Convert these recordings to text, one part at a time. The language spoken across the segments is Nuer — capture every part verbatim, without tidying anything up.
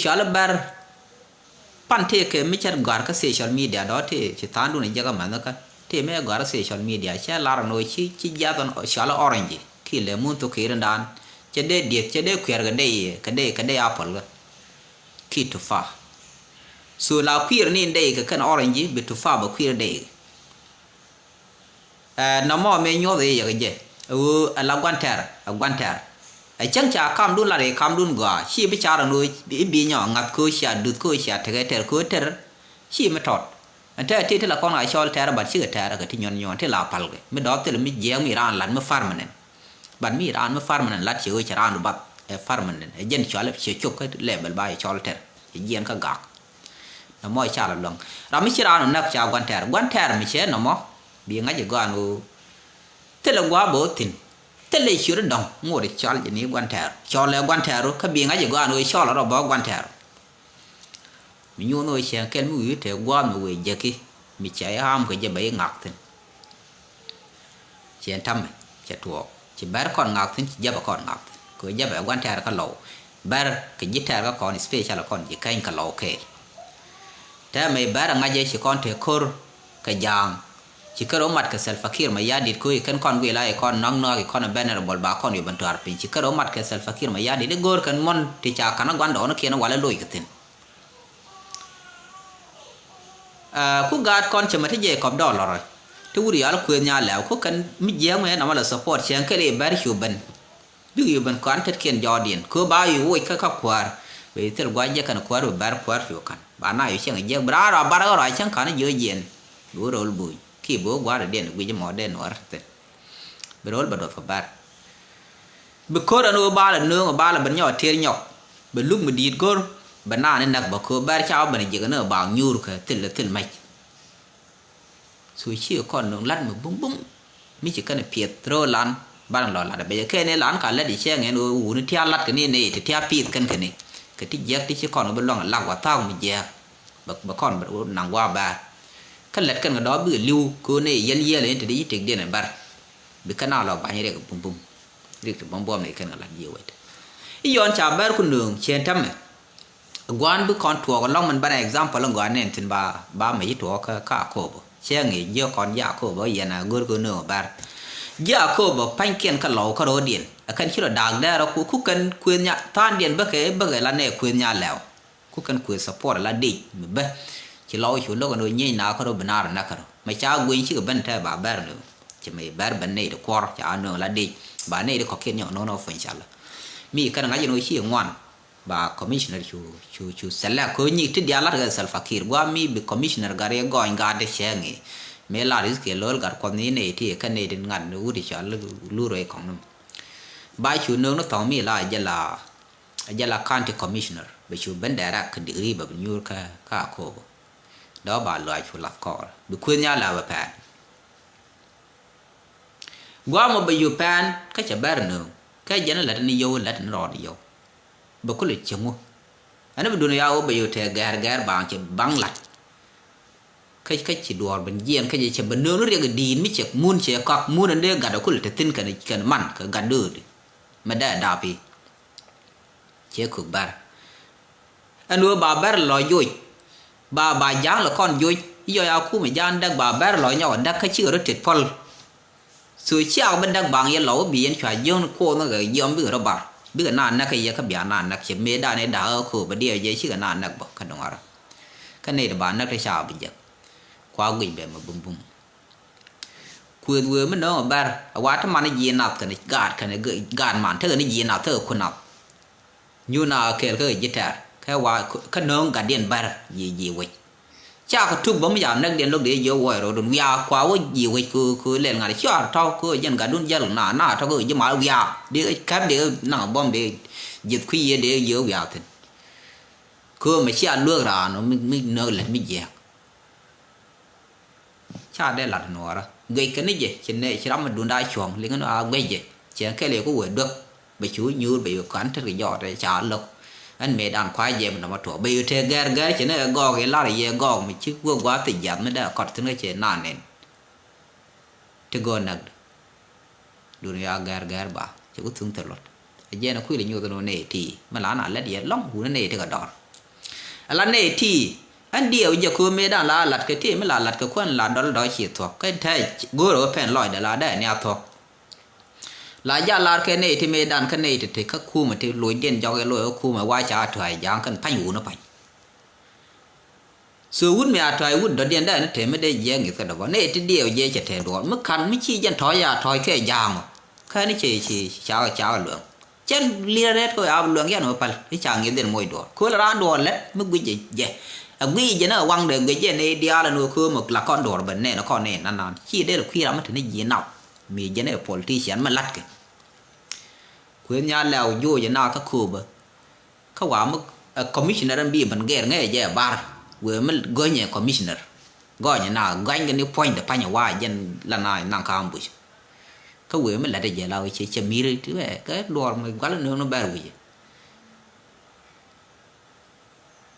Cɔal i̱ Bär. Pan tëë kɛ mi cɛ gɔ̱a̱r kä social media dɔ̱ tëë ci tha̱a̱ŋdun ɛ jek amäthnikä. Tëë mi ɛ gɔ̱a̱r kä social media cɛ lar ɛn ɣöö ci, ci jiath ɛn cɔal i̱ orange kiɛ lemun thok kiɛ rindan. Cɛ dee dieth, cɛ dee kuiɛr kɛ dee, kɛ dee, kɛ dee apple kä kiɛ tufaa. So la kuiɛr ni dee kɛ kɛn orange bi tufaa bɛ kuiɛr dee. Ɛ, nɔmɔ mëë nyuɔth i̱ yɛ kɛ jɛ ɛ ɣöö ɛ la gua̱n tɛr, ɛ gua̱n tɛr. Ɛ cäŋ ca kamdun lat i̱ kamdun gɔaa ci bi car ɛn ɣöö i̱ bi nyɔ ŋa̱th köö cia duth köö cia tekɛ tɛr köö tɛr. Ci mi tɔt ɛn tɛr ti ti la kɔn ka cɔl tɛr bat cikɛ tɛr kɛ ti nyuɔn nyuɔn ti la palkɛ mi dɔɔp thil mi jiɛɛk mi raan lat mi far mi nɛn. Bat mi raan mi far mi nɛn lat ciɛ ɣöö cɛ raan bath ɛ far mi nɛn ɛ jɛn cɔal ɛ ciɛ cop kä lɛbɛl ba cɛ cɔl tɛr cɛ jiɛɛn kä gak. Nɔmɔ ca lɔ luäŋ. Ram mi ci raan ɔ näk ca gua̱n tɛɛr. Gua̱n tɛɛr mi cɛ nɔmɔ bi ŋa̱c i̱ gɔaan ɣöö thilɛ gua̱a̱ bä ɣä thi̱n. Thilɛ ciöt i̱ dɔ̱ŋ ŋot i̱ cɔl jɛ ni gua̱n tɛɛr. Cɔl ɛ gua̱n tɛɛr ɣä kä bi ŋa̱c i̱ gɔaan ɣöö cɔl rɔ bä gua̱n tɛɛr. Mi nyuun ɣöö cɛ kɛl mi wi̱i̱ te gua̱a̱th mi wëë jäki mi cɛ i̱ aam kɛ jɛ bɛ i̱ ŋak thi̱n. Ciɛ ta̱mɛ cɛ tuɔɔk ci bɛr kɔn ŋak thi̱n ci jäpɛ kɔn ŋak thi̱n kɛ jäpɛ gua̱n tɛɛr kä lɔw. Bɛr kɛ ji̱ tɛɛr kä kɔn special kɔn ji̱ kɛny kä lɔw kɛɛl. Tɛmɛ bɛr ŋa̱cɛ ci kɔn te ko̱r kɛ ja̱a̱ŋ. Ci kɛ rɔ mat kɛ Salva Kiir Mayardit ko̱ i̱ kɛn kɔn guila i̱ kɔn nɔk nɔk i̱ kɔn bɛn rɔ bɔl ba kɔn i̱ bɛn tuar piny ci kɛ rɔ mat kɛ Salva Kiir Mayardit i̱ go̱o̱r kɛn muɔ̱n ti ca ka̱n gua̱n dɔɔn kiɛn walɛ loc kɛ thi̱n. Aa, ku gaat kɔn cɛ mɛ ti jɛ kɔp dɔɔl lɔrɔ ti wut yal kuëth nya lɛw ku kɛn mi jiɛɛŋ mɛ namɛ lɛ support cɛŋ kɛl i̱ bɛr cu ben. Bik yu ben kɔn tetkiɛn jɔɔdiɛn kö ba yu woc kä kä kuäär. Bɛ yu thil gua̱c jɛ kɛn kuäär bɛ bɛr kuäär cu ka̱n ba na yu cɛŋ jiɛk bi raan rɔ bar ɣä rɔ cäŋ ka̱n jiö jiɛn. Bi wä ro̱l buny ki bi wä gua̱a̱r diɛn guic mɔ dee nuɔr thi̱n. Bi ro̱l bɛ duɔth kɛ bɛr. Bi ko̱r ɛn ɣöö baalɛ nööŋ ɛ baalɛ ben nyɔk ɛ tëër nyɔk. Bɛ luk mi di̱i̱t go̱r bɛ naan in näk bä köö bɛr ca wä ben jiäk ɛn ɣöö ba nyuur kɛ thil ɛ thil mec. Thok ci kɔn nööŋ la̱t mi bumbum mi ci kɛn ɛ piɛth ro̱o̱ lan. Ban lɔ la̱t ɛ bɛc ɛ kɛn ɛ lan ka lät ɛ cɛŋ ɛn ɣöö wuni tia̱a̱ la̱t kɛ ni nɛy ti tia̱a̱ piith kɛn kɛ ni kɛ ti jiäk ti ci kɔn ɣöö bi luaŋ ɛ lak wa thaak mi jiäk. Bɛ, bɛ kɔn bɛ naŋ gua̱a̱ bɛɛr kä lät kɛn kɛ dɔɔp bikɛ li̱w kɛ ɣöö nɛy yɛl yiëël ɛn te di ci tëkdiɛn ɛ bɛr. Bi kɛn a lɔ ba̱ny riɛk bumbum. Riɛk ti buɔ̱m buɔ̱m ni kɛn kɛ la̱t ji̱ wec. I̱ yɔn ca bɛr ku nööŋ ciɛn täämɛ. Gua̱a̱n bi kɔn tuɔɔk ɛlɔ̱ŋ min banɛ example in gɔaa nɛn thi̱n ba, ba mɛ ci tuɔɔk kä, kä Akobo. Ciɛ ŋi̱i̱c jiök kɔn ji̱ Akobo yɛn a go̱r kɛ nööŋ bɛr. Ji̱ Akobo pa̱nykiɛn kä lɔw kä ro̱o̱diɛn. Ɛ kɛn ci rɔ daak dɛɛr ɔ ku, ku kɛn kuëth nya, tha̱a̱ŋdiɛn bäkɛ, bäkɛ la nɛ kuëth nya lɛw. Ku kɛn kuëë support la dic mi bä. Ci lɔw cu lo̱k ɛn ɣöö nyiec na kärɔ bi naar ɛ näk kärɔ. Mɛ ca guiny cikɛ ben tɛ ba bɛr ni. Ci mɛ bɛr ben nɛy ti kuɔr ca nööŋ la dic. Ba nɛy ti kɔ̱kiɛn nyɔk no̱o̱ŋ ni ɣöö puɔ̱ny cɔal. Mi kɛn ŋa̱c ɛn ɣöö ci ŋuan. Ba commissioner cu, cu, cu select kɛ ɣöö nyic ti diaal lat kɛ Salva Kiir. Gua̱a̱ mi bi commissioner gat yɛ gɔɔny gat di cɛ ŋi̱i̱c. Mëë lar Ezekiel Lol gat kuɔth ni nɛy ti kɛn nɛy ti ŋa̱t ni wut i̱ cɔal lur rɛy kɔŋ ni. Ba cu nööŋ ni thɔŋ mi la jɛ la A jɛ la county commissioner bɛ cu ben direct kɛ degree bɛ bi nyuur kä, kä Akobo. Dɔ̱ ba lɔaac cu lath kɔɔr bi kuëth nya la bɛ pɛn. Guamɔ bɛ yu pɛn kä cɛ bɛr nööŋ kä jɛn lät ni yiow lät ni rɔɔd yiow. Bɛ kulɛ cieŋ wä. Ɛn bi duun ya wä bɛ yu tɛ gɛr gɛr baŋ cɛ baŋ lat. Kä, kä ci duɔɔr ben jiɛɛn kä jɛ cɛ ben nööŋ ni riɛk di̱i̱t mi cɛ mun cɛ kɔak mun ɛn dee gat ɛ kulɛ te thi̱n kɛn, kɛn man kɛ gat döödi. Mɛ dee dap i̱. Cɛ kök bär. Ɛn ɣöö ba bär lɔ joc. Ba, ba ja̱a̱ŋ lɛ kɔn joc. Yɔc a kumɛ ja̱a̱ŋ däk ba bär lɔ nyɔk däk kä cikɛ rɔ tet päl. Thok ciaak bi däk baŋ yɛ lɔ wä bi yɛn cua jiöŋ ni kuɔth ni kɛ jiɔm bikɛ rɔ bar. Bikɛ naan näk kä yɛ kä bia naan näk cɛ mëëdan ɛ da̱a̱k ɛ kööp bɛ diɛw jɛ cikɛ naan näk bä kä duŋarä. Kä nɛy ti ba näk ti ca bi jek. Kua guic bɛ mɛ bumbum. Kuëth wëë mi nööŋ ɛ bär ɛ wa ti man ji̱ nath kɛnɛ gaat kɛnɛ gaat man tekɛ ni ji̱ nath tekɛ ku nath. Nyuna kɛɛl kä ji̱ tɛr kɛ wa kä nööŋ gatdiɛn bär ji̱ ji̱ wec. Cakɛ tuk bä mi ca näkdiɛn lo̱k dee jiök wuɔc rɔɔdun wiaa kua wä ji̱ wec kö kö lɛl ŋa̱t cuar tɔ̱ kö jɛn gatdun jäl na na tɔ̱ kö ji̱ mal wiaa dee käp dee naŋ buɔ̱m dee ji̱th kui̱ yiëë dee jiök wiaa thi̱n. Kö mɛ cia luäk raan mi mi nööŋ lät mi jiääk. Ca dee lat nuɔɔrä guic kɛ ni jɛ ci nɛ ci ram mi dunda cuɔ̱ŋ liŋ ni a guic jɛ. Cɛ kɛl yɛ ku wee duäk bɛ cu nyuur bɛ yu ka̱n tet kɛ jɔɔt ca lo̱k. Ɛn mëë dan kua̱c jɛ mi nɔmɔ tuɔɔk bɛ yu tëë gɛr gɛr ci ni ɛ gɔɔk i̱ lar yɛ gɔɔk mi ci wee gua̱a̱th thiec jiath mi dee kɔt thi̱n kä cɛ naan nin. Ti gɔɔ näk dee. Dunia gɛr gɛr ba cɛ ku thuŋ thil luɔt. Ɛ jɛn ɛ kuil ɛ nyoth ni wä nɛy ti mi la na lɛt yɛ lɔŋ wun nɛy ti kɛ dɔr. Ala nɛy ti ɛn diɛw jɛ köö mëëdan la lat kɛ ti mi la lat kɛ kuän la dɔl dɔc ci thuɔ̱k kɛ tɛc go̱o̱rɛ wä pɛn lɔcdɛ la dee ni a thuɔ̱k. La jal lar kɛ nɛy ti mëëdan kä nɛy ti ti kä kumɛ ti locdiɛn jɔk ɛ loc kä kumɛ wa ca tua̱a̱c ja̱a̱ŋ kɛn pa̱ny wun ɛ pa̱ny. So wut mi a tua̱a̱c wut dɔ̱diɛn dee ni tëë mi dee jiɛɛk ŋi̱th kä dɔ̱bɔ nɛy ti diɛw jɛ cɛ tëë duɔɔr mi ka̱n mi ci jɛn tɔ̱ɔ̱c a tɔ̱ɔ̱c kɛ ja̱a̱ŋ ɔ. Kä ni cɛ ci ca ca luɛŋ. Cɛn liɛr rɛt kɛ ɣöö a bi luɛŋ yɛn ɣöö päl i̱ ca ŋi̱eth in moc duɔ̱ɔ̱r kööl raan duɔ̱ɔ̱r lät mi guic jɛ jɛ. A guic jɛ ni ɛ waŋdɛ guic jɛ ni diaal ɛn ɣöö kööm ɛ la kɔn duɔ̱ɔ̱r ben nɛn ɛ kɔn nɛn nan nan ci dee lɛ kui̱ ram mi te ni ji̱ naw. Mi jɛ ni ɛ politician mi la̱tkɛ. Kuëth nya lɛw joc ɛ na kä kööbä. Kä wa mi ɛ commissioner ɛn bi ben gɛr ŋäcɛ jɛ ɛ bar wëë mi gɔ̱nyɛ commissioner. Gɔny ɛ na gɔnykɛ ni puɔ̱nydɛ pa̱nyɛ wa jɛn la na naŋ kä ambush. Kä wëë mi la̱tdɛ jɛ la wee cɛ cɛ mi̱i̱r ti wee kɛ luɔr mi gua̱l ni ni bɛr wi̱cɛ.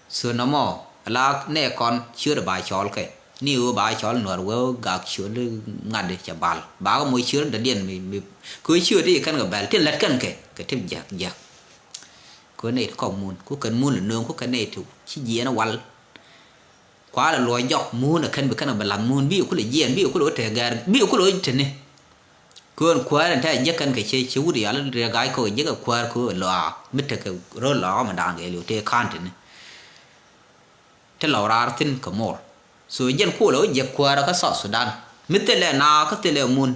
So nɔmɔ la nɛ kɔn ciöt ba cɔl kɛ ni ɣöö ba cɔl nuɔr wee gak ciöt ŋa̱t cɛ bal ba kɛ moc ciöt dɔ̱diɛn mi mi kɛ ciöt i̱ kɛn kɛ bɛl tin lät kɛn kɛ kɛ ti jiäk jiäk. Kɛ nɛy ti kɔk mun ku kɛn mun lɛ nööŋ ku kɛn nɛy ti ci jiɛɛn wal. Kualɛ luɔc jɔk mun ɛ kɛn bi kɛn kɛ bɛ lath mun bi kulɛ jiɛɛn bi kulɛ wä tɛk gɛr bi kulɛ wä teni. Köön kuäär in te a jiäk kɛn kɛ cɛ cɛ wut yal in riɛk ga̱a̱c kɔk jiäk kɛ kuäär köö lɔaa mi tekɛ ro̱l lɔaa mi da̱a̱n kɛ liw tëë ka̱n tini. Ti lɔw raar thi̱n kɛ mor. So jiɛn kuɔlɛ wä jiäk kuäär kä South Sudan mi thilɛ na kä thilɛ mun.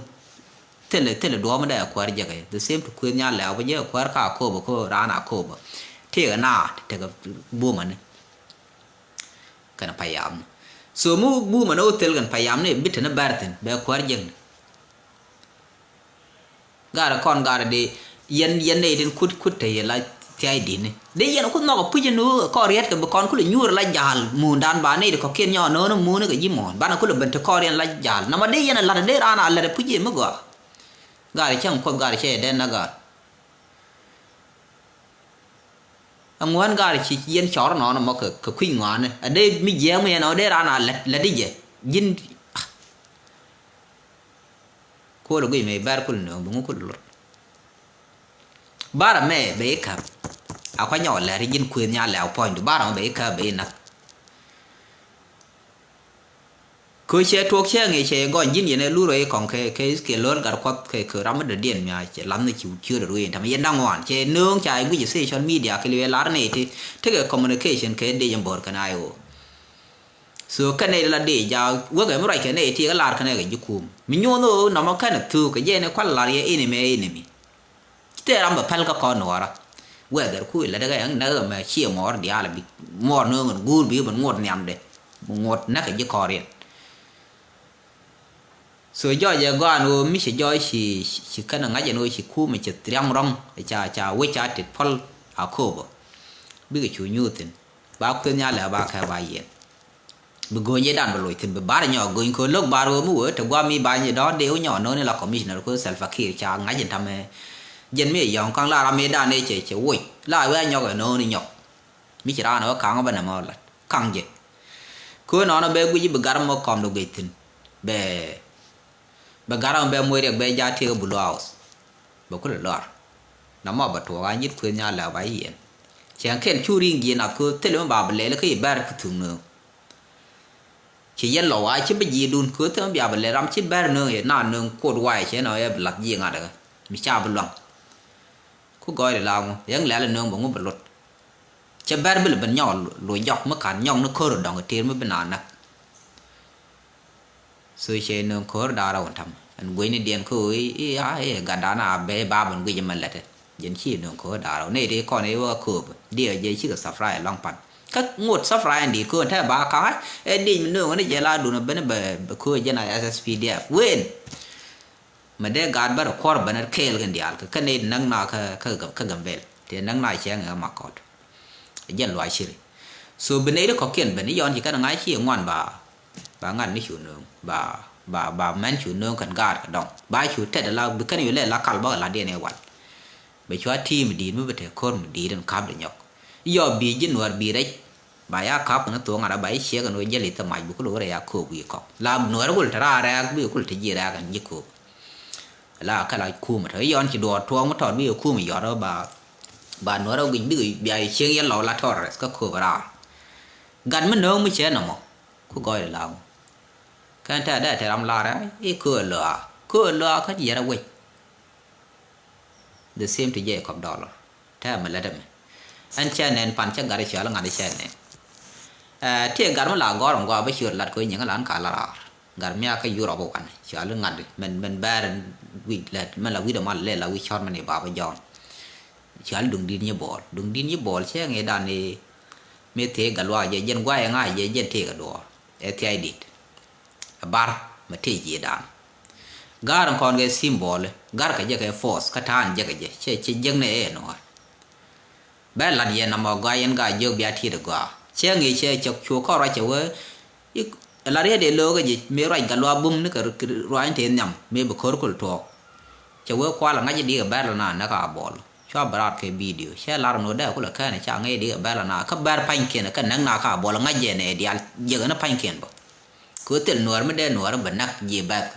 Thilɛ thilɛ duɔ̱ɔ̱p mi dee a kuäär jiäk kɛ the same to kuëth nya lɛw bä jiäk kɛ kuäär ka Akobo kä raan Akobo. Tëëkɛ na ti tekɛ bumani. Kɛn payam ni so mi wuk bumɛ ni wä thil kɛn payam ni bi te ni bɛr thin bɛ kuäär jiäk ni. Garɛ kɔn garɛ di yɛn yɛn nɛy tin kut kut te yɛ la thiay di̱t ni di yɛn kut nhɔk a puc ni wä kɔn riɛt kɛ bi kɔn kulɛ nyuur la ja̱a̱l muundan ba nɛy ti kɔ̱kiɛn nyɔɔn no̱o̱n muun ni kɛ ji̱ muɔ̱ɔ̱n banɛ kulɛ ben te kɔn riɛn la ja̱a̱l nɔmɔ di yɛn a lat a di raan a lat a puc yɛ mi gɔaa. Garɛ cäŋ kuɔth garɛ cɛ yɛ dɛn na ga̱a̱l. Aŋuän gaar ci yɛn cɔr nɔnɔ mɔ kɛ kui̱ ŋɔaani a dee mi jiɛɛk mi yɛn ɔ dee raan a lät lät i̱ jɛ ji̱n. Kuɔl guic mɛ bɛr kul nööŋ bi ŋu kul lur. Bara mɛ bɛ i̱ käp a kuanyɔ lɛr ji̱n kuëth nya lɛw puɔ̱nydu bara mɛ bɛ i̱ käp bɛ i̱ näk. Kö cɛ tuɔk cɛ ŋi̱i̱c cɛ gɔny ji̱n yɛn ɛ lurɛ i̱ kɔŋ kɛ kɛ Ezekiel lo̱l gat kuɔth kɛ kɛ ram mi dɔ̱diɛn mia cɛ lath ni ci wut ciöt ɛ ruëë in tamɛ yɛn da̱ŋ ŋuan cɛ nööŋ ca i̱ guic ɛ social media kɛ liwɛ lar nɛy ti tekɛ communication kɛ dec in bo̱r kɛn I O. So kɛn nɛy ti la dec ja wäkɛ mi ruac kɛ nɛy ti kɛ lar kɛn ɛ kɛ ji̱ kum mi nyuɔ̱n ɣöö nɔmɔ kɛn ɛ thuk kɛ jɛ ni kual lar yɛ enemy enemy. Ci thil ram bɛ päl kä kɔn nuɔɔrä. Whether ku ilɛ däkä ɛŋ näk ɛmɛ ciɛ muɔɔr diaal bi muɔɔr nööŋ in guur bi ben ŋuɔt nhiamdɛ. Bi ŋuɔt näk ɛ ji̱ kɔɔriɛn. So jɔɔc ɛ gɔaan ɣöö mi cɛ jɔɔc ci ci kɛn ɛ ŋa̱c ɛn ɣöö ci kumɛ cɛ riaŋ rɔ̱ŋ ɛ ca ca wec ca tit pɔl a koopä. Bikɛ cu nyuuth thi̱n ba kueth nhial ɛ ba kɛ ba yiɛn. Bi go̱o̱ny yet dan bi loc thi̱n bi bar nyɔk go̱o̱ny köö lo̱k bar ɣöö mi wee te gua̱a̱ mi bany dɔ̱r dee wä nyɔk no̱o̱ni la commissioner köö Salva Kiir ca ŋa̱c in tamɛ. Jɛn mi yɔ̱ŋ ka̱ŋ la ram mi dan ëë cɛ cɛ woc la wee a nyɔk ɛ no̱o̱ni nyɔk. Mi ci raan ɛ wä ka̱ŋ bä nɛmɛ wä lat ka̱ŋ jɛ. Köö nɔnɔ bɛ guic bi gar mɔ kɔm dɔ guic thi̱n bɛ bɛ gar mɔ bɛ moc riɛk bɛ ja tiek Blue House. Bɛ kulɛ lɔr nɔmɔ bɛ tuɔɔk a nyit kueth nhial lɛ ba yiɛn. Cɛ kɛl cu ri̱ŋ ji̱ nath köö thilɛ mi ba bi lɛl kä i̱ bɛr kä thuŋ nööŋ. Ci yɛn lɔ wa ci bi ji̱ dun köö thilɛ mi bia bi lɛl ram ci bɛr nööŋ yɛ na nööŋ kuot wa yɛ cɛ nɔ yɛ bi lath ji̱ ŋa̱t kä mi ca bi luaŋ. Ku gɔɔydɛ la ŋu yɛn lɛl nööŋ bɛ ŋu bi lot. Cɛ bɛr bi lɛ ben nyɔk lo jɔk mi ka̱n nyɔk ni ko̱r dɔ̱ŋ i̱ tëër mi bi naan näk. So cɛ nööŋ ko̱r da̱a̱r a wä ta̱m ɛn gui̱cnidiɛn kä ɣöö i̱ a i̱ gatdan a bee bap ɛn guic ɛmɛ lɛtɛ. Jɛn ci nööŋ ko̱r da̱a̱r a wä nɛy ti kɔn i̱ wä kööp diɛ jɛ cikɛ thafra ɛlɔ̱ŋ pan. Kä ŋot thafra ɛn di̱i̱t kööp ɛn tɛk ba ka̱ŋ ɛ di̱i̱c mi nööŋ ɛn jɛ la dun ɛ ben bɛ kööp jɛn a S S P D F wen. Mɛ dee gaat bä rɛ kuɔr bä nɛ kɛɛl kɛn diaal kɛ kɛn nɛy ti näk na kä kä Gambɛl ti näk na cɛ ŋɛ kä Makɔt. Jɛn luac ciri. So bi nɛy ti kɔ̱kiɛn ben i̱ yɔn ci kɛn ŋa̱c ci ŋuan ba ba ŋa̱t ni cu nööŋ ba ba ba mɛn cu nööŋ kɛn gaat kɛ dɔŋ ba cu tɛt ala bi kɛn yu lɛ la kal bä kɛ la diɛn i̱ wal. Bɛ cua ti̱i̱ mi di̱i̱t mi bi te ko̱r mi di̱i̱t in ka̱p di nyɔk. I̱ yɔ bi ji̱ nuäär bi rɛc. Ba ya kap kɛn thuɔ̱k ŋa̱t a ba i̱ ciek kɛn wee jäl i̱ thɛ mac bi kulɛ wä rɛy a kööp wi̱i̱ kɔk la bi nuäärä kulɛ te raar rɛɛk bi kulɛ te ji̱ rɛɛk kɛn ji̱ kööp. La kɛ la kumɛ tɔ i̱ yɔn ci duɔɔr tuɔɔk mi tɔt bi kɛ kumɛ yɔt ba ba nuäärä guic bikɛ bia i̱ ciek yɛn lɔw la tɔr rɛth kä kööp raar. Gat mi nööŋ mi cɛ nɔmɔ ku gɔɔydɛ la ŋu. Kɛn tɛ dee tɛ ram lar i̱ köö lɔa, köö lɔa kä jiɛt a wec. The same to Jacob Dollar. Tɛ mi lät ɛmɛ. Ɛn cɛ nɛn pan cɛ gat i̱ cɔal i̱ ŋa̱t i̱ cɛ nɛn. Ɛ, tëë gat mi la gɔr in gɔaa bä ciöt lat kɛ nyiŋ i̱ lan ka la raar. Gat mi a kä Europe wan cɔal i̱ ŋa̱t mɛn, mɛn bɛɛr wi̱c lät mɛn la wi̱c dɛ mal lɛ la wi̱c cɔr mɛn i̱ Baba John. Cɔal i̱ Duŋdi̱t Nyi Bɔɔl. Duŋdi̱t Nyi Bɔɔl cɛ ŋi̱i̱c dan i̱ mi thee gat luaak jɛ jɛn guay ŋa̱c jɛ jɛn tëë gat duɔɔr. Ɛ thiay dit. Ɛ bar mɛ tëë ji̱ dan. Ga̱r in kɔn kɛ symbol, ga̱r kɛ jɛ kɛ force, kä ta̱a̱n jɛ kɛ jɛ. Cɛ, cɛ jek ni ɛ nuɔr. Bɛ lat yɛn namɔ gɔaa yɛn gaa jiök bia ti̱i̱t ɛ gɔaa. Cɛ ŋi̱i̱c cɛ cɛ cu kɔn ruac cɛ wee. I̱, ɛ la riet ɛ lo̱o̱k ɛ ji̱ mëë ruac gat luaak bum ni kɛ ruac tëë nhiam mëë bi ko̱r kul tuɔɔk. Cɛ wee kual ɛ ŋa̱c i̱ di̱i̱k ɛ bɛr lɛ na näk a bɔl. Cua bɛ raar kɛ bidio. Cɛ lar ɛn ɣöö dee kulɛ kɛn ɛ ca ŋäc i̱ di̱i̱k ɛ bɛr lɛ na. Kä bɛr pa̱nykiɛn ɛ kɛ näk na ka bɔl ɛ ŋa̱c jɛ nɛ diaal jiäk ɛn ɛ pa̱nykiɛn bä. Kɛ ɣöö thil nuäär mi dee nuäär bɛ näk ji̱ bɛ̈th.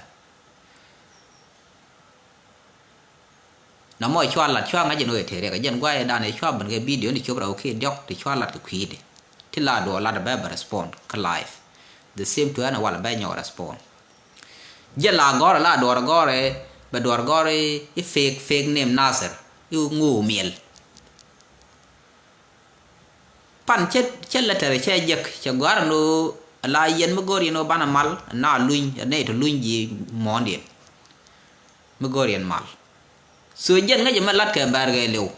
Nɔmɔ cua lat, cua ŋa̱c ɛn ɣöö ɛ te riɛk. Ɛ jɛn guayɛ dan ɛ cua ben kɛ bidio ni cop rɛw kiɛ diɔ̱k ti cua lat kɛ kui̱di. Ti la duɔɔr lat ɛ bɛ bɛ respond kä live. The same to ɛn ɛ wal ɛ bɛ nyɔk respond. Jɛ la gɔrɛ la duɔɔr gɔrɛ, bɛ duɔɔr gɔrɛ i̱ fake, fake name Nasir. I̱ ŋu miɛl. Pan cä, cä letter cä jek cɛ gɔ̱a̱r ɛn ɣöö la yɛn mi go̱o̱r yɛn ɣöö banɛ mal na luny ɛ nɛy tɔ luny ji̱ muɔ̱ɔ̱ndiɛn. Mi go̱o̱r yɛn mal. So jɛn ŋäcɛ mɛ lat kɛ bɛr gɛ liw.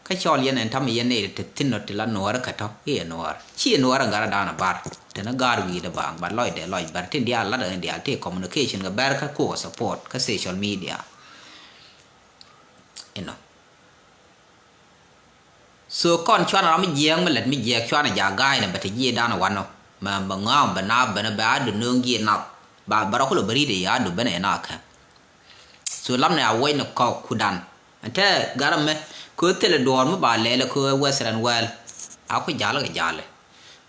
Kä cɔl yɛn ɛn ta̱mɛ yɛn nɛy ti thi̱n ɔ ti la nuɔ̱ɔ̱rä kä tɔ̱ i̱ ɛ nuɔ̱ɔ̱r ci ɛ nuɔ̱ɔ̱rä gat ɛ da̱a̱n ɛ bar. Tɛn ɛ ga̱a̱r wi̱i̱dɛ baaŋ ba lɔcdɛ lɔc bɛr tin diaal lat ɛ diaal ti communication kɛ bɛr kä kuɔk support kä social media. Inɔ. So kɔn cuanɛ ram mi jiɛɛk mi lät mi jiɛɛk cuanɛ jaak ga̱a̱cnɛ bɛ te jiɛɛk danɛ wanɔ. Mɛ, mɛ ŋa̱a̱m bɛ naap bɛnɛ bɛ a du nööŋ jiɛɛk nath. Ba, bɛ rɔ kulɔ bɛ ri̱t ɛ ya du bɛnɛ ɛ na kɛ. So lamnɛ a wuɔcnɛ kɔk kudan. Ɛn tɛ garɛ mɛ kɛ ɣöö thilɛ duɔ̱ɔ̱r mi ba lɛɛlɛ kɛ ɣöö Western world. A ku ja̱lɛ kɛ ja̱lɛ.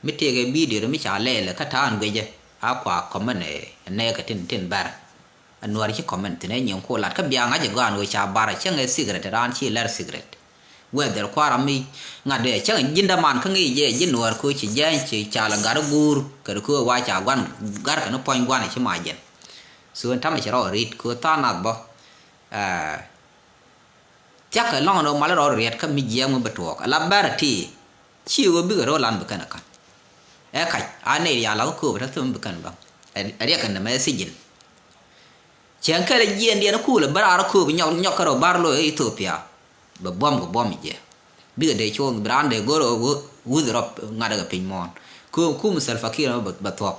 Mi tëëkɛ bidio mi ca lɛɛlɛ kä ta̱a̱n guecɛ. A kua kɔmɛn ɛ nɛɛkɛ tin, tin bɛr. Ɛ nuäär ci comment thi̱n ɛ nyiŋ ku lat kä bia ŋa̱c ɛ gɔaa ɛn ɣöö ca bar ɛ cäŋ ɛ secret raan ci lɛr secret. Whether kua̱r ram mi ŋa̱t ɛ cäŋ ɛ ji̱n däman kä ŋi̱i̱c jɛ ji̱ nuäär kɛ ɣöö ci jääny ci ca lɛ gat ɛ guur kɛ ri kɛ ɣöö wa ca gua̱n ga̱r kɛ ni puɔ̱ny gua̱n ɛ ci mac jɛn. So ɛn ta̱mɛ ci rɔ ri̱t kɛ ɣöö tha̱a̱ŋ nath bä. Ɛ, thia̱kɛ lɔ̱ŋ ɛn ɣöö mal rɔ riɛt kä mi jiɛɛk mi bä tuɔɔk. Ɛ la bɛr ɛ ti. Ci ɣöö bikɛ ro̱o̱ lan bi kɛn ɛ ka̱n. Ɛ kac, a nɛy rial la kä kööbä te thim bi kɛn bä. Ɛ, ɛ riɛk kɛn nɛmɛ ɛ thijin. Cieŋ kɛl ɛ jiɛɛndiɛn ɛ kuul ɛ bä raar ɛ kööbä nyɔk, nyɔk kärɛ bar lo̱ ɛ Ethiopia. Bɛ buɔ̱m kɛ buɔ̱m jɛ. Bikɛ dee cuɔ̱ɔ̱ŋ bi raan dee go̱r ɛ wuth rɔp ŋa̱t ɛ kɛ piny muɔ̱ɔ̱n. Kööbä kum Salva Kiir ɛ bɛ, bɛ thuɔ̱k.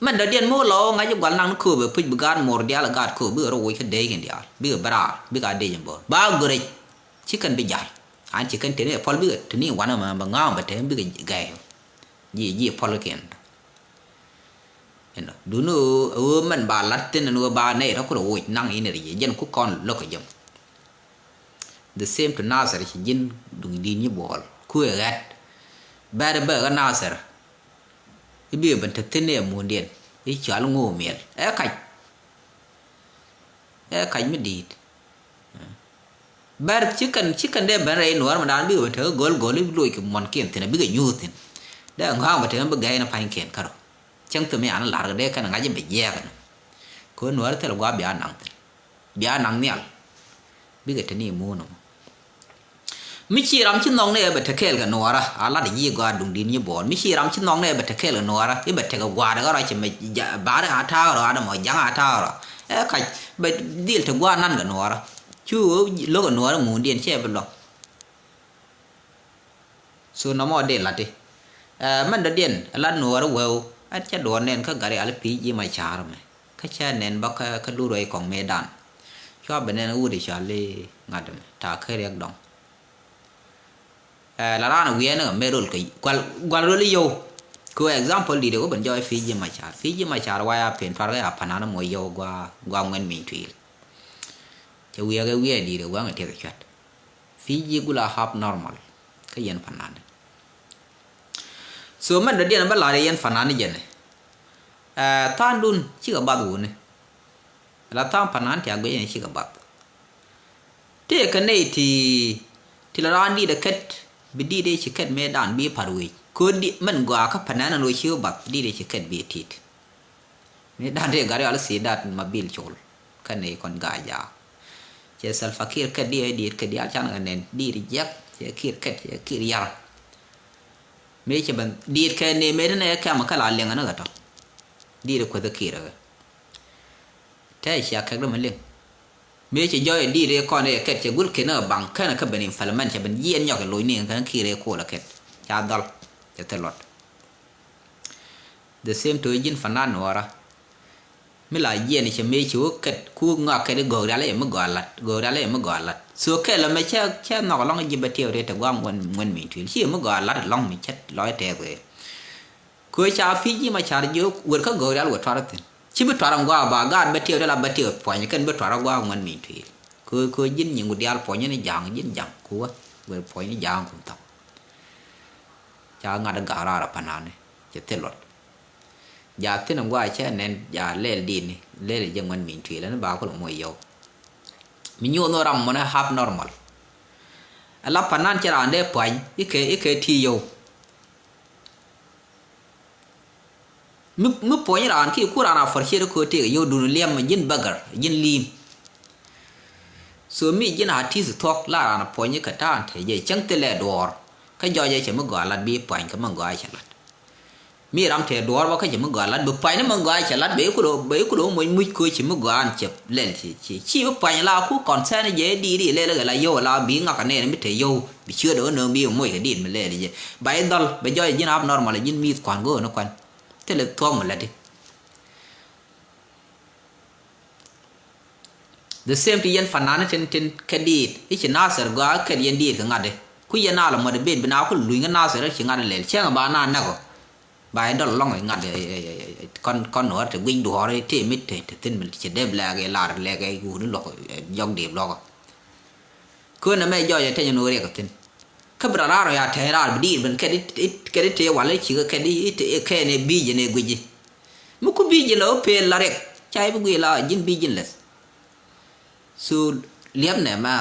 Mɛn dɔ̱diɛn mi wä lɔ ŋa̱c i̱ gua̱l naŋ ni kööbä puc bi gaat muɔr diaal ɛ gaat kööbä bikɛ rɔ woc kä dec kɛn diaal bikɛ bɛ raar bikɛ a dec in bo̱o̱r ba görec. Ci kɛn bi ja̱l an ci kɛn teni ɛ pɔl bikɛ teni wanɛ mɛ bɛ ŋa̱a̱m bɛ teni bikɛ gɛy. Ji̱ ji̱ pɔl kiɛn. Inɔ duni ɣöö mɛn ba lat thin ɛn ɣöö ba nɛy rɔ kulɛ woc naŋ in rɛ jiɛ jɛn ku kɔn lo̱k kɛ jɛm. The same to Nasir ci ji̱n duŋ di̱n nyi buɔɔl ku ɛ ɣɛt. Bɛr bɛ ɣä Nasir. I̱ bi ben te thi̱n ɛ mundiɛn i̱ cɔal ŋo̱o̱ miɛl ɛ kac. Ɛ kac mi di̱i̱t. Bɛr ci kɛn ci kɛn dee ben rɛy nuɔɔr mi daan bikɛ ben te kä go̱l go̱l i̱ loc kɛ muɔ̱nkiɛn thi̱n ɛ bikɛ nyuuth thi̱n. Dee ŋɔ̱a̱ŋ bɛ te ɣän bi gɛy ni pa̱nykiɛn kärɔ. Cäŋ thom i̱ an la̱r kɛ dee kɛn ŋa̱c i̱ bɛ jiɛɛk ɛn. Kɛ ɣöö nuɔɔr thil gua̱a̱ bia naŋ thi̱n. Bia naŋ nhial. Bikɛ te ni muun ɛmɔ. Mi ci ram ci nhɔk ni ɛ bɛ te kɛɛl kɛ nuɔɔrä a lat ji̱ gɔaa duŋ di̱t nyi buɔɔr mi ci ram ci nhɔk ni ɛ bɛ te kɛɛl kɛ nuɔɔrä i̱ bɛ tekɛ gua̱a̱r ɛ ɣɔr a cɛ mɛ ba̱a̱r ɛ ɣa̱a̱ ta̱a̱ rɔ adɛ mɔ ja̱ŋ a ta̱a̱ rɔ. Ɛ kac bɛ dhil te gua̱a̱r nan kɛ nuɔɔrä. Cu lo̱k kɛ nuɔɔrä muundiɛn cɛ bi lɔk. So nɔmɔ dee lati. Ɛ mɛn dɔ̱diɛn ɛ lat nuɔɔrä weu ɛ cɛ duɔɔr nɛn kä gari al pi̱i̱ ji̱ ma ca̱a̱r mɛ. Kä cä nɛn bä kä, kä lur rɛy kɔŋ mëëdan. Cua bɛ nɛn wut i̱ cɔal i̱ ŋa̱t ɛmɛ ta̱a̱ kä riɛk dɔ̱ŋ. Ɛ la raan wiɛɛn ɛ mëë rol kɛ gual, gual rol i̱ yio̱w. Kɛ example di̱t ɛ wä ben jɔɔc Fiji Machar. Fiji Machar wa ya pen tuar kä ya panan mɔ yio̱w gua, gua ŋuɛn miny tuil. Cɛ wiɛɛk ɛ wiɛɛk di̱t ɛ wä ŋɛ tiɛk ɛ cuat. Fiji gula half normal kä yɛn panan. So mɛn dɔ̱diɛn bä la̱r yɛn panan jɛn ɛ. Ɛ tha̱a̱ŋdun cikɛ bath wuni. La tha̱a̱ŋ panan ti a guic ɛn cikɛ bath. Tëëkɛ nɛy ti, ti la raan di̱t ɛ kɛt Bi di̱t ëë ci kɛt mëëdan bi pa̱r wec. Ko̱ di mɛn gɔaa kä Pananal wec ci wä bath di̱t ëë ci kɛt bi tit. Mëëdan tëë gat yɔal i̱ Sidat Mabil Col. Kɛn i̱ kɔn Gaa Jaak. Cɛ Salva Kiir kɛt di̱t ëë di̱t kɛt diaal can kɛ nɛn di̱t jiɛk cɛ Kiir kɛt cɛ Kiir yar. Mëë cɛ ben di̱t kɛ ni mëë ti nɛ kɛm kä la liŋ ni kɛ tɔ. Di̱t kueth Kiir kɛ. Tɛ cia kɛk dämɛ liŋ. Mëë cɛ jɔɔc ɛ di̱t ëë kɔn ëë kɛt cɛ gul kɛn ɛ baŋ kɛn ɛ kä ben implement cɛ ben jiɛn nyɔk ɛ loc ni kɛn Kiir ëë kol ɛ kɛt. Ca dhɔl cɛ thil luɔt. The same to ji̱n Fanan Nuɔɔrä. Mi la jiɛn cɛ mëë ci wä kɛt ku ŋɔak kɛt i̱ Gɔɔk Rial i̱ mi gɔaa lat, Gɔɔk Rial i̱ mi gɔaa lat. So kɛl ɛmɛ cɛ cɛ nhɔk ɛlɔ̱ŋ ji̱ bɛ tiɛw tëë te guam ŋuɛn ŋuɛn mi tuil ci i̱ mi gɔaa lat ɛlɔ̱ŋ mi cɛ lɔc tɛth wee. Kö ca pi̱c ji̱ ma car jiök wer kä Gɔɔk Rial wä tuar thi̱n. Ci bi tuar ŋuak ba gaat bä tiɛw dee la bä tiɛw puɔ̱ny kɛn bi tuar ŋuak ŋuɛn mi tuil. Kö kö ji̱n nyiŋ ku diaal puɔ̱ny ni ja̱a̱ŋ ji̱n ja̱a̱ŋ ku wä wer puɔ̱ny ni ja̱a̱ŋ ku thɔk. Ca ŋa̱t ga̱a̱k raar a panani cɛ thil luɔt. Ja thi̱n ŋuak cɛ nɛn ja lɛl di̱t ni lɛl jɛ ŋuɛn mi tuil ni ba kulɛ moc yɔw. Mi nyuɔth ni ram mɔnɛ half normal. Ala panan cɛ raan dee puɔ̱ny ikɛ ikɛ ti yɔw. Mi mi puɔ̱ny raan ki ku raan a fɔr ciet ko tëëk yio̱w dun liɛm ji̱n bägär ji̱n li̱i̱m. So mi ji̱n a ti̱th thuɔ̱k la raan a puɔ̱ny kɛ ta̱a̱n te jɛ cäŋ thilɛ duɔɔr. Kä jɔɔc ɛ cɛ mi gɔaa lat bi pua̱ny kɛ mi gɔaa cɛ lat. Mi ram te duɔɔr bä kä cɛ mi gɔaa lat bi pua̱ny ni mi gɔaa cɛ lat bɛ i̱ kulo bɛ i̱ kulo moc muc ko cɛ mi gɔaa an cɛ lɛl ci ci ci bi pua̱ny la ku kɔn sɛn jɛ di di lɛl kɛ la yio̱w la bi ŋak kɛ nɛɛn mi te yio̱w bi ciöt ɛ wä nööŋ bi moc kɛ dit mi lɛl jɛ. Ba i̱ dhɔl bɛ jɔɔc ji̱n abnormal ji̱n mi̱i̱th kua̱n go̱o̱n kua̱n. Thilɛ thuɔ̱k mi läti. The same ti yɛn fanani tin tin kɛ diit i̱ ci Nasir gɔaa kɛt yɛn diit kɛ ŋa̱t di ku yɛn a lɔ mɔt di bet bi na ku luny kä Nasir ci ŋa̱t di lɛl cɛŋ ba na näk ɔ. Ba yɛ dɔl lɔŋ i̱ ŋa̱t di kɔn kɔn nuɔr ti guic duɔɔr i̱ ti mi ti ti thin mi ci dee bi lɛk i̱ lar lɛk i̱ wuni luɔk jɔk diip luɔk ɔ. Kön ɛmɛ jɔɔc ɛ teny ɛn ɣöö riɛk ɛ thi̱n. Kä bi rɔ raar ɔ ya tɛ̈ny raar bi diit ben kɛt i̱ kɛt i̱ tëë wal i̱ cikɛ kɛt i̱ kɛn i̱ bi̱i̱c ɛn i̱ guic i̱. Mi ku bi̱i̱c i̱ la wä pëël la riɛk ca i̱ bi guic la ji̱n bi̱i̱c ji̱n lɛth. So liɛp nɛ mɛ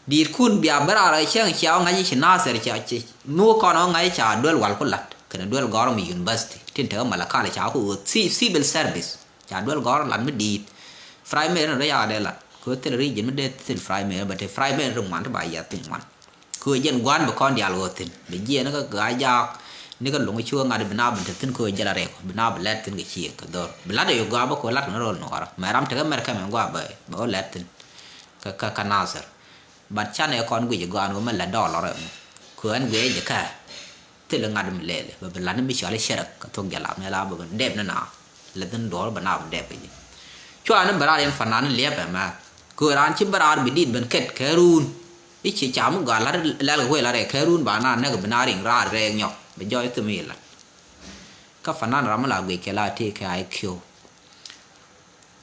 diit kun bia bi raar ɛ cäŋ cia wä ŋa̱c i̱ ci Nasir ca ci mi wä kɔn ɛ wä ŋa̱c i̱ ca duel wal ku la̱t kɛnɛ duel gɔ̱rä mi university tin te wä Malakal ca wä ku ɣöö civil service. Ca duel gɔ̱r lat mi di̱i̱t. Primary ni rɔ yakä dee lat kɛ ɣöö thil region mi dee thil primary bɛ te primary ri ŋuan ti ba yiath piny ŋuan. Kɛ ɣöö jɛn gua̱a̱n bi kɔn diaal ɣöö thi̱n bi jiɛɛn ni kä Gaa Jaak ni kä Loŋ Cuɔ̱ɔ̱ŋ ŋa̱t bi na ben te thi̱n kɛ ɣöö jɛl a rɛk bi na bi lɛt thi̱n kɛ cieŋ kɛ dho̱r bi lat ɛ ɣöö gɔaa bä kɛ ɣöö lat kɛ ni ro̱l nuɔɔrä mɛ ram tekɛ mɛr kɛmɛ gɔaa bä bä ɣöö lɛt thi̱n. Kɛ kɛ kɛ Nasir. But canɛ kɔn guic gɔaa ni ɣöö mɛ lɛt dɔɔl lɔrɛ mɔ kɛ ɣöö ɛn guic jɛ kɛ. Thilɛ ŋa̱t mi lɛɛli bɛ bi la̱t ni mi cɔal i̱ cɛrɛk kɛ thok jɛ lam ni la bɛ bi dɛp ni na. Lɛ dhin duɔ̱ɔ̱r bɛ na bi dɛp kɛ ji̱. Cua ni bɛ raar yɛn fanan ni liɛp ɛmɛ. Kɛ ɣöö raan ci bɛ raar bi di̱t ben kɛt kɛ ruun. I̱ ci ca mi gɔaa la̱t lɛl kɛ wëë la rɛy kɛ ruun ba na näk bi na riŋ raar rɛɛk nyɔk bɛ jɔɔc thim i̱ la̱t. Kä fanan ram mi la guic kɛ la tëë kɛ I Q.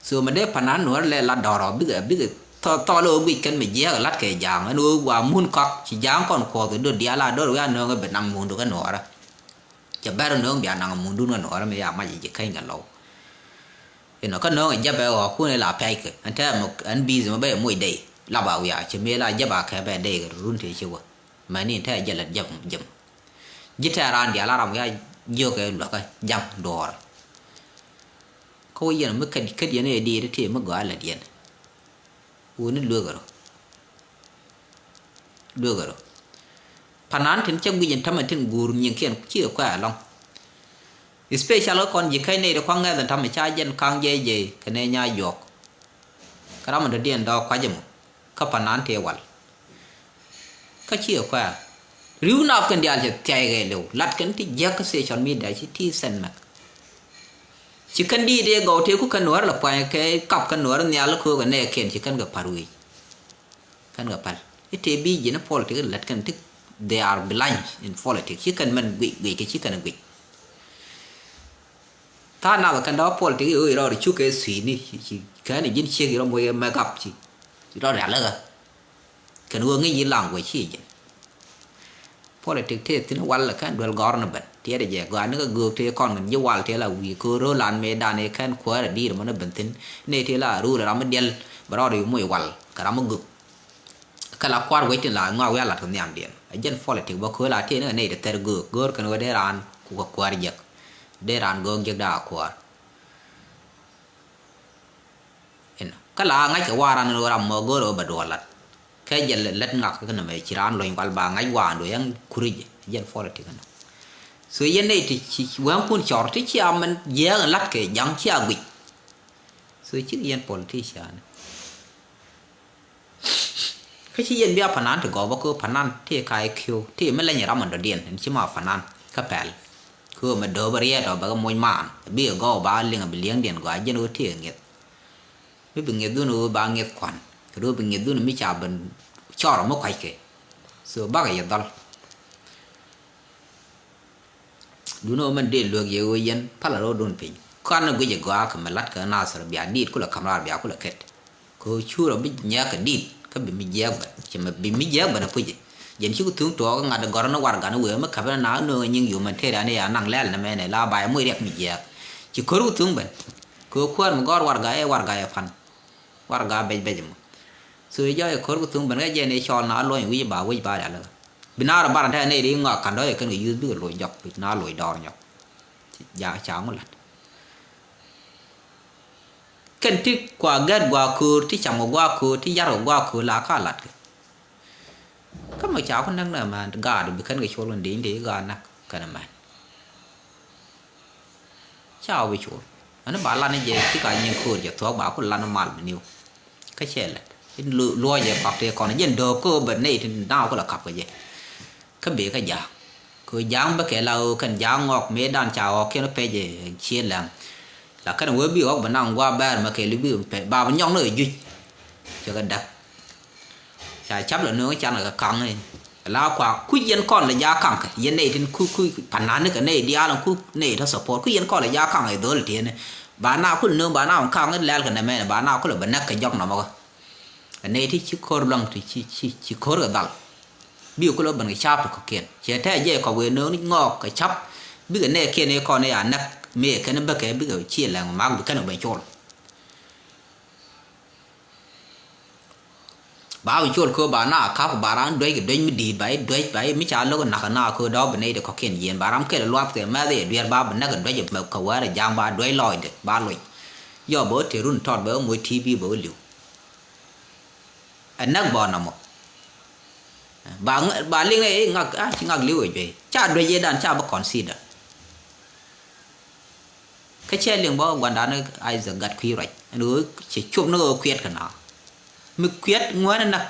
So mɛ dee panan nuɔ̱ɔ̱r lɛ la dɔ̱rɔ bikɛ bikɛ thɔ thɔl ɣöö guic kɛn mi jiɛɛk lat kɛ ja̱a̱ŋ ɛn ɣöö wa mun kɔak ci ja̱a̱ŋ kɔn kuɔth kɛ do̱r diaal a do̱r wiaa nööŋ ɛ bi naŋ mundu kɛ nuɔɔrä. Cɛ bɛr nööŋ bia naŋ mundun kɛ nuɔɔrä mi ya mac ji̱ käny kɛ lɔw. Inɔ kä nööŋ ɛ jɛpɛ ɣɔɔkun ila pɛckɛ ɛn tɛmɛ mɔ ɛn bi̱i̱th mɔ bɛ moc dey lap a wiaa cɛ mëë la jɛp a kɛ bɛ dey kɛ run tëë ci wä. Mɛni ɛn tɛmɛ jɛ lät jɛp jɛm. Ji̱ tɛɛr raan diaal a ram wiaa jiök kɛ luäkä ja̱ŋ duɔɔrä. Kä wä yɛn mi kä kä diɛn ëë diit ti mi gɔaa lät yɛn. Wuni lueek ɛ rɔ. Lueek ɛ rɔ. Panan tin cä guic in tämɛ tin guur nyiŋkiɛn ci ɛ kuɛ ɛlɔŋ. Especial kä kɔn ji̱ käc nɛy ti kua̱ŋ ŋɛth in tämɛ ca jɛn ka̱ŋ jɛy jɛy kɛ nɛ nya juɔk. Kä ram in dɔ̱diɛn dɔɔk kua̱c ɛmɔ kä panan tëë wal. Kä ci ɛ kuɛ̈ɛ̈ ri̱w nath kɛn diaal cɛ thia̱y kɛɛliw lat kɛn ti jiäk kä social media ci ti sɛn mɛk. Ci kɛn diit ëë gɔw tëë ku kɛn nuäär la pua̱ny kɛ kap kɛn nuäär nhial köök ɛ nɛɛkiɛn ci kɛn kɛ pa̱r wi̱i̱c. Kɛn kɛ päl i̱ tëë bi ji̱n i̱ politik i̱ lät kɛn ti they are blind in politik ci kɛn mɛn guic guic kɛ ci kɛn guic. Tha̱a̱ŋ nath kɛn dɔ̱ politik i̱ ɣöö irɔɔd cuk kɛ thui̱i̱ni ci kɛn i̱ ji̱n ciek irɔ moc kɛ mɛk gap ci irɔ rialikä. Kɛn ɣöö ŋi̱c yi language ci ji̱n. Politik tëë thi̱n wal kɛn duel gɔ̱r ni ben tiɛɛt jɛ gɔaa ni kä göök tëë kɔn kɛn ji̱ wal tëë la wi̱i̱ köör ro̱o̱ lan mëëdan ëë kɛn kuäär ɛ di̱i̱r mɔn ɛ ben thi̱n. Nëë tëë la ruul ram mi diɛl bɛ rɔɔd yu moc wal kɛ ram mi göök. Kä la kua̱r wec tin la ŋɔak wi̱i̱ a lat kɛ nhiamdiɛn. A jɛn politik bä kööl a tëë ni kɛ nɛy ti thɛr göök. Go̱o̱r kɛn ɣöö dee raan kukɛ kuäär jiäk. Dee raan göök jiäk dee a kuäär. Inɔ. Kä la ŋa̱c kɛ waran ni ram mɔ go̱o̱r ɣöö bɛ duɔl lat. Kɛ jɛ lät ŋak kä nɛmɛ ci raan luny kual ba ŋa̱c waan do yɛn kuric jɛ. Jɛn politik inɔ. So yɛn nɛy ti ci wɛŋkun cɔr ti ci a mɛn jiääk in lat kɛ ja̱ŋ ci a guic. So cik yɛn politician. Kä ci yɛn bia panan ti gɔw bä kä panan ti ka ikiu ti mi leny ram in dɔ̱diɛn in ci ma panan kä pɛl. Kä mɛ dööbä riɛt ɔ bɛ kɛ moc maan bikɛ gɔw ba liŋ bi liɛŋdiɛn gɔaa jɛn ɣöö ti ŋi̱eth. Mi bi ŋi̱eth dhun ɣöö ba ŋi̱eth kuan kɛ ɣöö bi ŋi̱eth dhun mi ca ben cɔr mi kuackɛ. So bakɛ yɛ dhɔl. Duundɛ ɣöö mɛn dee luäk yɛ ɣöö yɛn palä ro̱o̱dun piny. Kan ni guic ɛ gɔaa kɛ mɛ la̱t kɛ Nasir bia diit kulɛ ka̱m raar bia kulɛ kɛt. Kɛ ɣöö cu rɔ bi nyɛɛk kɛ diit kä bi mi jiɛɛk bɛ. Ci mɛ bi mi jiɛɛk bɛ ni puc. Jɛn ci ku thuŋ tuɔɔk ŋa̱t gɔ̱rä ni warɛga ni wëë mi käpɛ ni na nööŋ nyiŋ humanitarian ni ya naŋ lɛl ni mɛnɛ la bay muc riɛk mi jiɛɛk. Ci ko̱r ku thuŋ ben. Kɛ ɣöö kuäär mi gɔ̱r warɛga ɛ warɛga ɛ pan. Warɛga bɛc bɛc mɔ. So i̱ jɔɔc ɛ ko̱r ku thuŋ ben kä jɛn i̱ cɔɔl na luɔ̱ny wi̱c ba wi̱c ba rialikä. Bi na rɔ bar ɛn tɛk nɛy ri ŋɔak ka̱n dɔ̱c ɛ kɛn kɛ yuth bikɛ loc jɔk na loc dɔɔr nyɔk. Ca ŋu la̱t. Kɛn ti kua gɛt gua̱a̱ köör ti cam kɛ gua̱a̱ köör ti yar kɛ gua̱a̱ köör la ka la̱t kɛ. Kä mɛ ca ku näk nɛ mɛn gaat bi kɛn kɛ col kɛn dee in dee gaat näk kɛn mɛn. Ca wä bi col. Ani ba lan ni jɛ ci ka nyin ko̱o̱r jɛ thuɔ̱k ba ku lan mal mi niw. Kä cɛ lɛt in luɔc jɛ pak tëë kɔn jɛn dööp kä bɛ nɛy ti na ku la kap kɛ jɛ. Kä bee kä ja̱a̱k kɛ ja̱a̱k bä kɛ la ɣöö kɛn ja̱a̱k ŋɔk mëë dan ca ɣɔk kiɛn pɛc jɛ cie lɛŋ. La kɛn wee bi ɣɔk bɛ naŋ gua̱a̱ bɛɛr mɛ kɛ li bi pɛc ba bi nyɔk ni ɣɛ juc. Cɛ kɛ däk. Ca cap la nööŋ can kɛ kaŋ i̱ la kua kuc yɛn kɔn lɛ ja̱a̱k kaŋ kɛ yɛn nɛy tin ku ku panan ni kɛ nɛy diaal ku nɛy tɔ support ku yɛn kɔn lɛ ja̱a̱k kaŋ i̱ dhol tiɛn i̱ ba na kul nööŋ ba na kaŋ i̱ lɛl kɛ nɛmɛn ba na kul bɛ näk kɛ jɔk nɔmɔ kɛ. Kɛ nɛy ti ci ko̱r luaŋ ti ci ci ci ko̱r kɛ dhal. Bi kul bɛ ben kɛ cap ti kɔ̱kiɛn cɛ tɛɛ jɛ kɔk wëë nööŋ ni ŋɔɔk kɛ cap. Bikɛ nɛɛkiɛn i̱ kɔn i̱ a näk mëë kɛn bäkɛ bikɛ ci lɛŋ mak bi kɛn bɛ col. Ba bi col köö ba na kap ba ran duec kɛ duec mi di̱i̱t ba i̱ duec ba i̱ mi ca lo̱k nak na köö dɔ̱k bi nɛy ti kɔ̱kiɛn jiɛn ba ram kɛl luath kɛ mɛth i̱ duer ba bi näk kɛ duec kɛ wɛr ja̱a̱ŋ ba duec lɔcdɛ ba loc. Yɔ bɛ wä te run tɔt bɛ wä moc T V bɛ wä li̱w. Ɛ näk bɔ nɔmɔ. Ba ŋ- ba liŋ i̱ ŋak a ci ŋak li̱w ɛ juey ca duec i̱ dan ca bä consider. Kä cɛ liŋ bä guandani Isaac gat kui̱ ruac ɛn ɣöö cɛ cop ni ɣöö kuiɛt kɛ na mi kuiɛt ŋuɛ̈ni näk.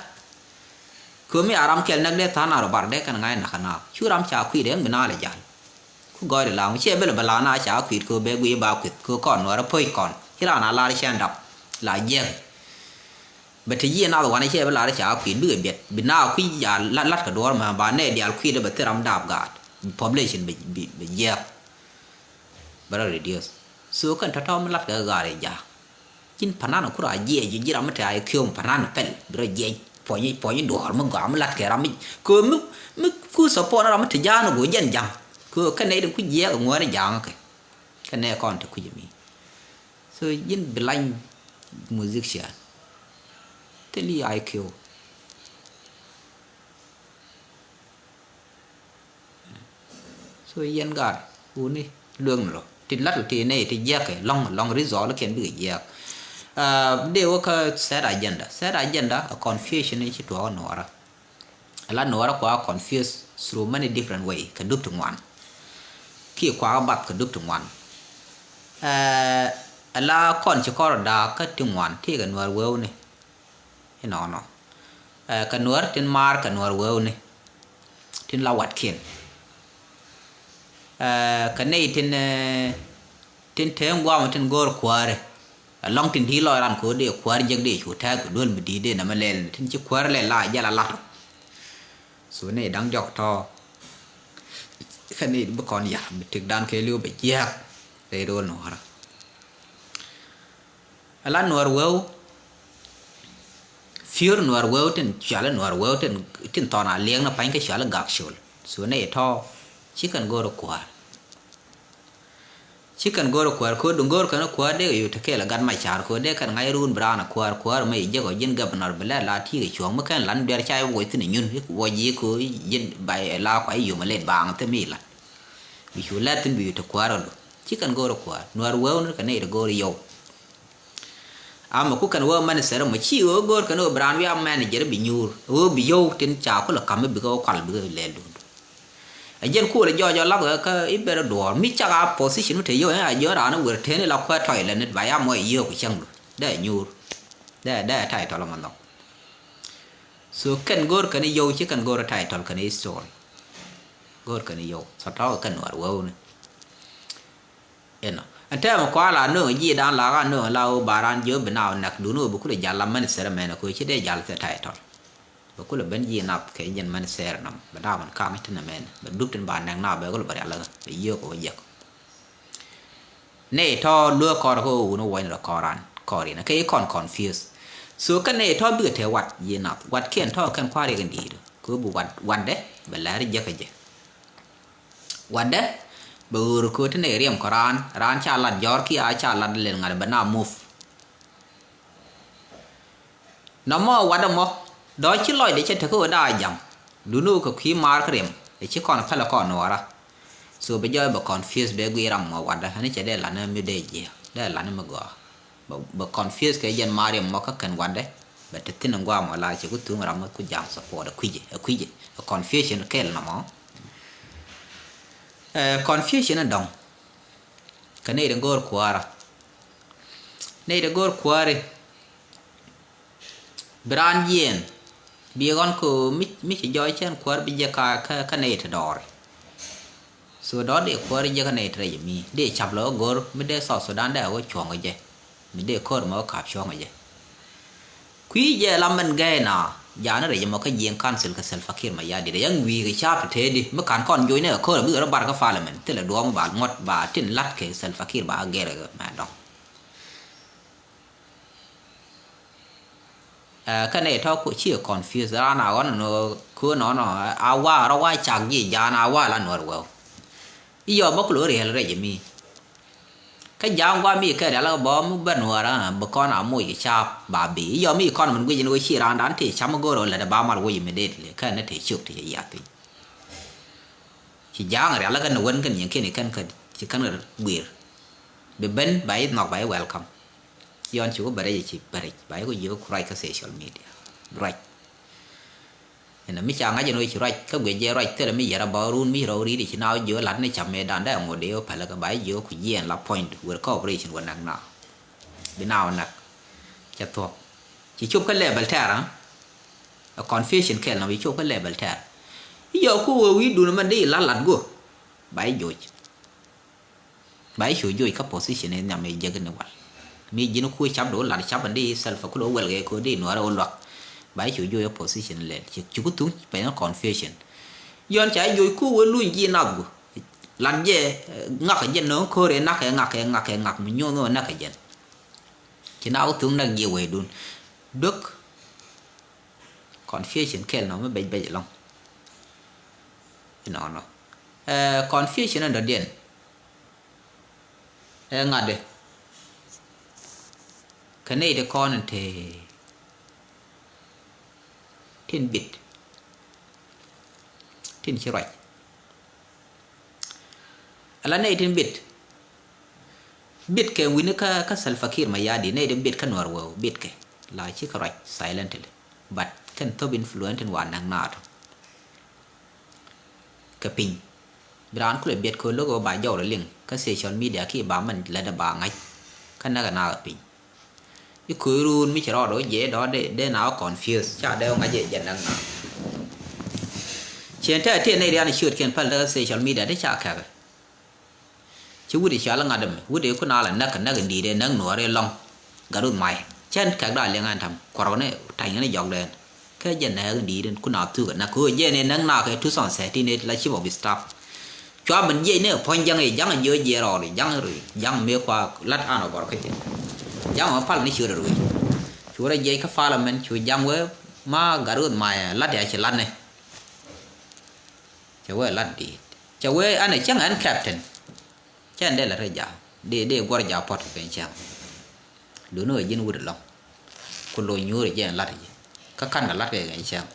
Kɛ mi a ram kɛl näk dee tha̱a̱n a rɔ bar dee kɛn ŋa̱c nak kɛ na cu ram ca kui̱ dee mi na lɛ jal. Ku gɔɔydɛ lam cɛ bɛ lɛ bɛ la na ca kui̱t kɛ bɛ guiy ba kui̱th kɛ kɔn nuɔrɛ po̱c kɔn ci ran a lar cɛn dap la jiɛk. Bɛ te yiëë nath wanɛ cɛ bɛ lar ca kui̱t bikɛ biɛt bi na kui̱ a lat lat kɛ duɔ̱ɔ̱r mɛ ba nɛ diaal kui̱t bɛ thil ram daap gaat bi population bɛ jiɛɛk. Bɛ rɔ reduce so kɛn tɔ̱tɔ̱ mi lat kɛ gaat i̱ ja̱a̱k. Ji̱n panan ku rɔ a jiɛc ji̱ ji̱ ram mi te a kiom panan pɛl bi rɔ jiɛc puɔ̱ny puɔ̱ny duɔ̱ɔ̱r mi gɔaa mi lat kɛ ram mi kɛ mi mi ku support ram mi te ja̱a̱n go jɛn ja̱ŋ kɛ kɛ nɛy tin ku jiɛɛk ŋuɔ̱ɔ̱n ja̱a̱ŋ kɛ kɛ nɛ kɔn te kui̱c mi. So ji̱n bi lany musician thil I Q. So yɛn gaat wuni lueŋ ni lɔ ti lat ti ne ti jiɛk kɛ lɔŋ lɔŋ result kiɛn bikɛ jiɛk. Dee wä kä set agenda set agenda a confusion ni ci tuɔɔk nuɔɔrä. Ala nuɔɔrä kua confuse through many different way kɛ dup ti ŋuan. Kiɛ kua bath kɛ dup ti ŋuan. Ala kɔn ci kɔr daak kä ti ŋuan ti kɛ nuɔɔr wewni. Inɔnɔ kɛ nuɔr tin maar kɛ nuɔr wewni tin la watkiɛn. Kɛ nɛy tin tin teŋ guam tin go̱o̱r kuääri. Alɔŋ tin di̱i̱t lɔc ran ko̱o̱r dee kuäär jek dee cu tɛ̈th kɛ duel mi di̱i̱t dee nɛmɛ lɛl tin ci kuäär lɛl la jɛl a lat. So nɛy da̱ŋ jɔk tɔ̱ kɛ nɛy bi kɔn yar bi tëkdan kɛ li̱w bɛ jiääk. Rɛy ro̱o̱l nuɔ̱ɔ̱rä. Ala nuɔr weu. Piör nuɔr weu tin cuali nuɔr weu tin tin thɔn a liɛŋ ni pany kä cuali gak col. So nɛy tɔ̱ ci kɛn go̱o̱r kuäär. Ci kɛn go̱r kuäär, ko̱ duŋ go̱r kɛn kuäär dee kɛ yo̱ te kɛɛl ɛ gat ma ca̱r, ko̱ dee kɛn ŋa̱c ruun bi raan ɛ kuäär, kuäär mɛ i̱ jek ɔ ji̱n gabnɔr bi lɛ la ti̱i̱ kɛ cuɔ̱ɔ̱ŋ mi kɛn lan duer ca i̱ wuɔc thi̱n inyun i̱ wuɔc ji̱ ko̱ ji̱n ba la kua i̱ yom ɛ lɛt baaŋ thim i̱ lan. Bi cu lɛt thi̱n bi yo̱ te kuäär ɔ lo̱. Ci kɛn go̱r kuäär, nuäär wee wun kɛ nɛy te go̱r yɔw. Ama ku kɛn wee manager mɔ ci ɣöö go̱o̱r kɛn ɣöö bi raan wiaa manager bi nyuur ɣöö bi yio̱w tin ca kulɛ ka̱m mi bikɛ wä kual bikɛ lɛl duun. Ɛ jɛn kuɔl ɛ jɔɔc ɔ lak ɣöö kä i̱ ber ɛ duɔɔr mi cak a position mi te yio̱w ɛn a jiön raan ɛ wer teni la kuɛ tɔy lɛ nit ba ya mɔ ɛ yio̱w ku cäŋdu dee ɛ nyuur dee dee ɛ title mɔ nhɔk. So kɛn go̱o̱r kɛn yio̱w ci kɛn go̱o̱r ɛ title kɛn history. Go̱o̱r kɛn yio̱w thɔtɔk kɛn nuɔr wewni. Inɔ ɛn tɛmɛ kɔn la nööŋ ji̱ dan la ka nööŋ la ɣöö ba raan jiök bi naaw nɛk duundɛ ɣöö bi kulɛ jal la mɛn thɛr ɛmɛn ɛ köö ci dee jal thɛ title. Bɛ kulɛ ben ji̱ nath kɛ jɛn mɛn thɛr ɛnɔm bɛ da̱a̱ mɛn ka̱ŋ tin ɛmɛn bɛ dup tin ba nɛk naaw bɛ kulɛ bɛ rial ɛ bɛ yiök ɛ wä jiäk. Nɛy tɔ̱ lueek kɔr kä ɣöö wun ɛ wuɔ̱ny rɔ kɔr raan kɔr in ɛ kɛ i̱ kɔn confuse. So kɛ nɛy tɔ̱ bikɛ te wat ji̱ nath watkiɛn tɔ̱ kɛn kua̱r riɛk in di̱i̱t ɛ köö bi wat watdɛ bɛ lɛr jiäk ɛ jɛ. Watdɛ bɛ ɣöör köö ti nɛy riɛm kɔ raan raan ca lat jɔ̱ɔ̱r kiɛ a ca lat lɛl ŋa̱t bɛ na move. Nɔmɔ watdɛ mɔ dɔ̱ ci lɔcdɛ cɛ tekä ɣöö daa ja̱ŋ duundɛ ɣöö kɛ kui̱ maar kä riɛm ɛ ci kɔn päl ɛ kɔn nuɔɔra. So bɛ jɔɔc bɛ confuse bɛ gui̱i̱r ram mɔ watdɛ ɛn cɛ dee lat ni mi dee jiɛ dee lat ni mi gɔaa. Bɛ, bɛ confuse kɛ jɛn Mariam mɔ kä kɛn guandɛ. Bɛ te thi̱n in guam wala ci ku thuŋ ram ku jam support ɛ kui̱cɛ, ɛ kui̱cɛ. Ɛ confusion kɛl nɔmɔ. Ɛ confusion in dɔŋ. Kɛ nɛy rin go̱o̱r kuäärä. Nɛy rin go̱o̱r kuäärä. Bi raan jiɛɛn. Bi ɣɔn ko mi, mi ci jɔɔc cɛn kuäär bi jɛ ka, ka, ka nɛy ti dɔɔri. So dɔ̱ dee kuäär jiäkä nɛy ti rɛy mi dee cap lɔ go̱r mi dee South Sudan dee a wä cuɔ̱ŋ jɛ. Mi dee ko̱r mɛ wä kap cuɔ̱ŋ jɛ. Kui̱ jɛ la mɛn gɛɛ na jaani rɛy mɔ kä Jiɛŋ Council kɛ Salva Kiir Mayardit yaŋ wi̱i̱ kɛ cap tëëdi mi kan kɔn joc ni kɛ ko̱r mi rɔ bar kä parliament thilɛ duɔ̱ɔ̱m ba ŋuɔ̱t ba tin la̱t kɛ Salva Kiir ba gɛr kɛ mɛ dɔ̱ŋ. Ɛ kɛn ɛ tɔ̱ ci confuse raan a ɣɔn nɔ köö nɔnɔ a wa rɔ wa cak ji̱ jaan a wa la nuɔr wɛw. I̱ yɔ bä kulo riɛl rɛc mi. Kä ja̱a̱ŋ guam mi kɛ rial bä mi bä nuɔr a bä kɔn a moc kɛ caap ba bi i̱ yɔ mi kɔn min guic in wä ci raan dan ti cam go̱r ɔ lɛ dɛ ba mal wec mi det li kɛn ni te cuk ti cɛ yiath piny. Ci ja̱a̱ŋ rial kɛn ni wän kɛn nyin kɛn kɛn kɛ ci kɛn kɛ guir. Bi ben ba i̱ nhɔk ba i̱ welcome. Yɔn ci wä bɛ rɛc ci bɛ rɛc ba i̱ ku jiök ku ruac kä social media. Ruac. Inɛ mi ca ŋa̱c ɛn ɣöö ci ruac kä guic jɛ ruac thilɛ mi yɛr a bä run mi ci rɔ ri̱t ci na wä jiök lat ni cam mëë dan dee ŋot dee wä päl kä ba i̱ jiök ku jiɛɛn la point wër cooperation wä näk na. Bi na wä näk. Cɛ thuɔ̱k. Ci cop kä level tɛr a. A confusion kɛl na bi cop kä level tɛr. I̱ yɔ ku wä wi̱i̱ dun mɛn dee i̱ la lat guɔ. Ba i̱ joc. Ba i̱ cu joc kä position in nhiam i̱ jek ni wal. Mi ji̱n ku cap do̱ lat cap in di Salva Kiir wel kɛ ko di nuɔrɛ wä luak. Ba i̱ cu joc kä position lɛl ci cu ku thuŋ pɛn confusion. Yɔn ca joc ku wä luny ji̱ nath gu. Lat jɛ ŋak jɛ no̱o̱ŋ ko̱r inak ɛ ŋak ɛ ŋak ɛ ŋak mi nyo̱o̱n wä nak ɛ jɛn. Ci na wä thuŋ nak ji̱ wee dun. Duk. Confusion kɛl nɔ mi bec bec ɛlɔ̱ŋ. Inɔnɔ. Ɛ confusion in dɔ̱diɛn. Ɛ ŋa̱t di. Kɛ nɛy ti kɔn in te tin bit. Tin ci ruac. Ala nɛy tin bit. Bit kɛ wi̱ni kä, kä Salva Kiir Mayardit nɛy tin bit kä nuɔr wee bit kɛ. La ci kä ruac silently. But kɛn thop influence tin wa näk naatɔ. Kɛ piny. Bi raan kulɛ biɛt kɛ lo̱k ɣöö ba jɔwrɛ liŋ kä social media ki ba mɛn lätdɛ ba ŋa̱c. Kä näk ɛ naath ɛ piny. I̱ kööruun mi ci rɔɔd ɣöö jiɛc dɔ̱ dee, dee na ɣä confuse ca dee ɣä ŋa̱c jɛ jɛ näk na. Ciɛn tɛk tëë nɛy rian ciötkiɛn päl kä social media ti ca kɛkɛ. Ci wut i̱ cɔal i̱ ŋa̱t ɛmɛ wut i̱ kun a la näk kɛ näk in di̱i̱t ɛ näk nuɔɔr i̱ lɔ̱ŋ. Gat ruth may cɛn kɛk da liɛŋ ɛn ta̱m kuɔrkɛ ni ta̱nykɛ ni jɔk dɛɛn. Kä jɛ nɛɛk in di̱i̱t in kun a thuk ɛ näk kɛ ɣöö jɛ ni näk na kɛ two thousand thirteen la chief of staff. Cua ben jiɛc ni ɛ puɔ̱ny ja̱ŋ i̱ ja̱ŋ jiɛ jiɛ rɔɔd i̱ ja̱ŋ rɔɔd ja̱ŋ mëë kua lat an ɔ bɔr kä jɛ. Ja̱ŋ ɔ pal ni ciöt ɛ ruëëc. Cu rɔ jiɛc kä parliament cu ja̱ŋ wee ma gat ruth may lat ya ci lat ni. Cɛ wee lat di̱i̱t cɛ wee an ɛ cäŋ ɛn captain. Cɛ ɛn dee lɛ rɛ ja̱a̱ŋ Dee, dee guɔr ja pɔt kɛ kɛn cäŋ. Duni ɣä ji̱n wut ɛlɔ̱ŋ. Ku lo̱c nyuuri jɛ ɛn la̱t ji̱. Kä ka̱n kɛ la̱t kɛ kɛn cäŋ.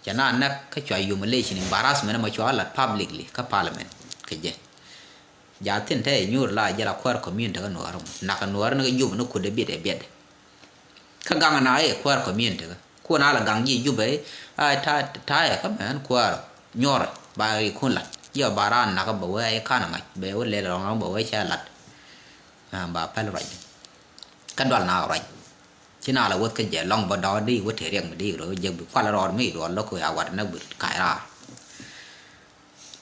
Cɛ na näk kä cua humiliation, embarrassment ɛmɔ cua la̱t publicly kä parliament kɛ jɛ. Ja thi̱n te nyuuri la jɛ la kuäär community kä nuɔ̱ɔ̱r ɛmɔ. Nak kɛ nuɔ̱ɔ̱r ni kɛ jup ni kut ɛ biɛt ɛ biɛt. Kä gaŋ na i̱ kuäär community kä. Kuɔn a la gaŋ ji̱ Jubɛ i̱, a ta, ta yɛ kä mɛn kuäär nyuɔrɛ ba ri kun lat. Jiɔ ba raan nakä bɛ wee a i̱ kan a ŋa̱c, bɛ wee lɛl rɔŋ rɔŋ bɛ wee cɛ lat. A, ba pɛl ruac. Kä dual na ruac. Ci na la wäth kä jɛ lɔŋ bä dɔɔr di wä te riɛk mi di rɔ jek bi kual rɔɔr mi duɔl lɔ kö ya wat näk bi ka̱c raar.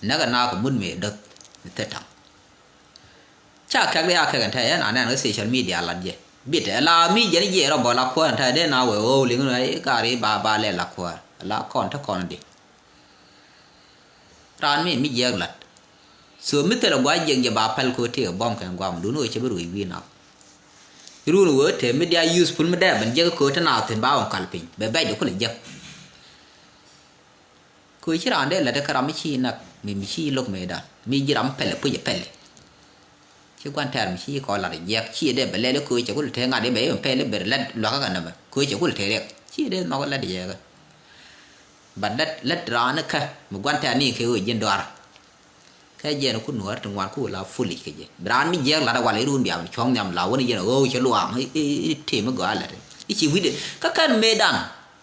Näk a na kɛ mut mi döth mi thet taŋ. Ca kɛk di a kɛk ɛn tɛ ɛn a nɛn kɛ social media lat jɛ. Bit ɛ la mi jɛn jiɛ rɔ bɔ la kuäär ɛn tɛ dee na wɛ ɣöö liŋ rɔ ɛ gari ba ba lɛ la kuäär. Ɛ la kɔn te kɔn di. Raan mi mi jiɛk lat. So mi thilɛ gua jiɛk jɛ ba pɛl kɛ ɣöö tëë bɔm kɛn guam dun ɣöö cɛ bi ruec wi̱i̱ na. Run ɣöö te mi dia useful mi dee ben jiɛk kɛ ɣöö te na thi̱n ba ɣɔn kal piny. Bɛ bɛc di kulɛ jiɛk. Kɛ ɣöö ci raan dee la̱t kä ram mi ci nak mi, mi ci lo̱k mëëdan mi ji̱ ram pɛlɛ puc ɛ pɛlɛ. Ci gua̱n tɛ̈r mi ci kɔn la̱t jiɛk ci dee bɛ lɛl kɛ ɣöö cɛ kulɛ te ŋa̱t i̱ bɛ i̱ pɛlɛ bɛ lɛt luakä kɛ nɛmɛ kɛ ɣöö cɛ kulɛ te riɛk ci dee nhɔk lɛt jiɛk. But lɛt, lɛt raan kä mi gua̱n tɛ̈r ni kɛ ɣöö ji̱n dɔar. Kɛ jɛn ku nuɔ̱ɔ̱r ti ŋuan ku la foolish kɛ jɛ. Bi raan mi jiɛk lat a wal i̱ run bia mi cuɔ̱ŋ nhiam la wän i̱ yɛn a ɣöö cɛ luaaŋ i̱, i̱, i̱ tim i̱ gɔaa lɛt i̱ ci wi̱cdɛ. Kä kɛn mëëdan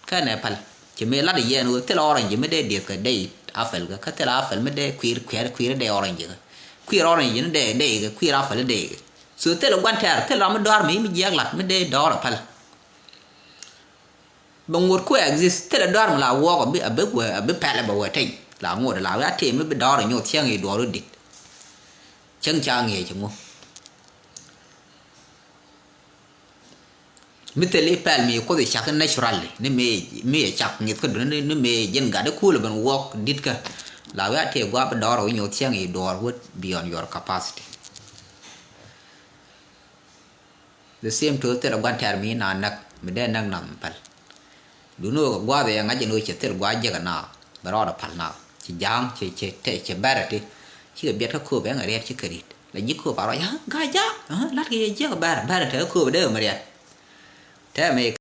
kɛn ɛ päl. Cɛ mëë lat i̱ yɛn ɣöö thil orange mi dee dieth kɛ dee apple kɛ, kä thil apple mi dee kui̱r, kui̱r, kui̱r dee orange kɛ. Kui̱r orange ni dee, dee kɛ, kui̱r apple dee kɛ. So thil gua̱n tɛ̈r, thil ram mi dɔ̱a̱r mi, mi jiɛk lat mi dee dɔ̱a̱r a päl. Bɛ ŋot ku exist thilɛ dɔ̱a̱r mi la wɔɔk a bi, a bi wee, a bi pɛl a bɛ wee teny. La ŋot la wee a tëë mi bi dɔ̱a̱r a nyoth cäŋ i̱ duɔ̱ɔ̱r i̱ dit. Cäŋ ca ŋiɛc ŋu. Mi thil i̱ pɛl mi kuoth i̱ cak naturally ni mi, mi i̱ cak ŋi̱th kä duni ni, ni mi ji̱n gat i̱ kuul ben wɔɔk dit kä. La wee a tëë gua̱a̱p bi dɔ̱ɔ̱r a wee nyoth cäŋ i̱ duɔ̱ɔ̱r wee beyond your capacity. The same to thilɛ gua̱n tɛ̈r mi na näk mi dee näk nath mi päl. Duni ɣöö kɛ gua̱a̱th ɛ ŋa̱c ɛn ɣöö cɛ thil gua̱a̱th jiäk ɛ naath bɛ rɔɔdɛ päl naath. Ci ja̱a̱ŋ cɛ, cɛ, cɛ, cɛ bɛr ɛ ti. Cikɛ biɛt kä kööp ɛ ŋɛ riɛt ci kɛ ri̱t. La ji̱ kööp a ruac, "Ɣä, ga̱a̱c ja̱a̱ŋ, ɣä, la̱tkɛ yɛ jiäk ɛ bɛr, bɛr ɛ te kä kööp ɛ dee ɣä mi riɛt." Tɛmɛ i̱